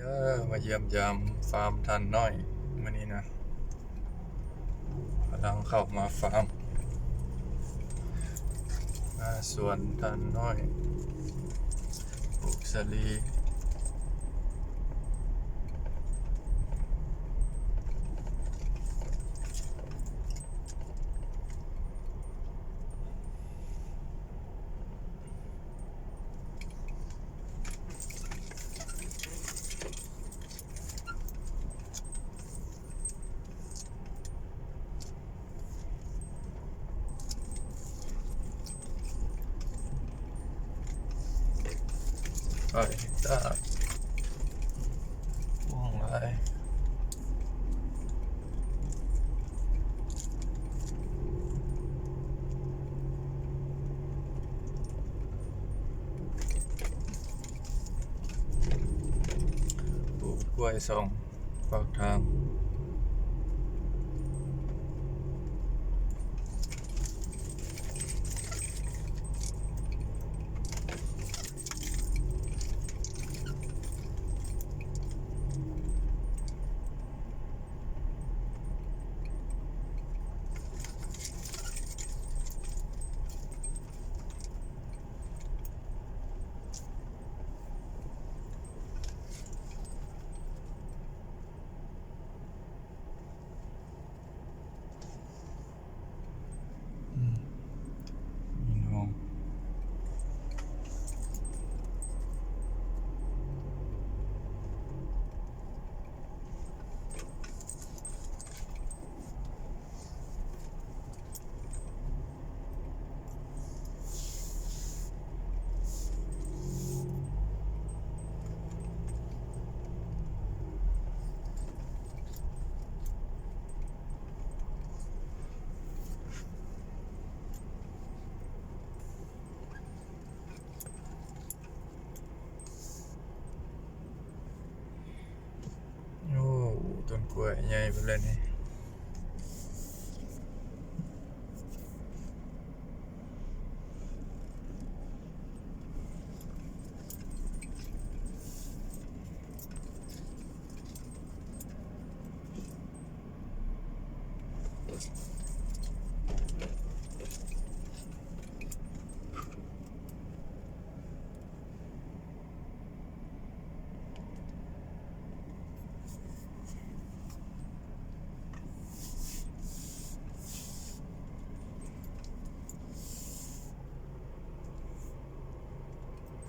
ເອີ ມາຢ້ຽມຢາມຟາມທ່ານນ້ອຍມື້ນີ້ນະ ກຳລັງເຂົ້າມາຟາມ ມາສວນທ່ານນ້ອຍ ປູກສາລີ. ໄປຕາກ ຫວ່ອງຫຼາຍ. ປູກກ້ວຍສອງ ປາກທາງ. ອືມ ມີນ້ອງ. ໂອ້ ຕົ້ນກ້ວຍໃຫຍ່ພຸ້ນແຫຼະນີ້.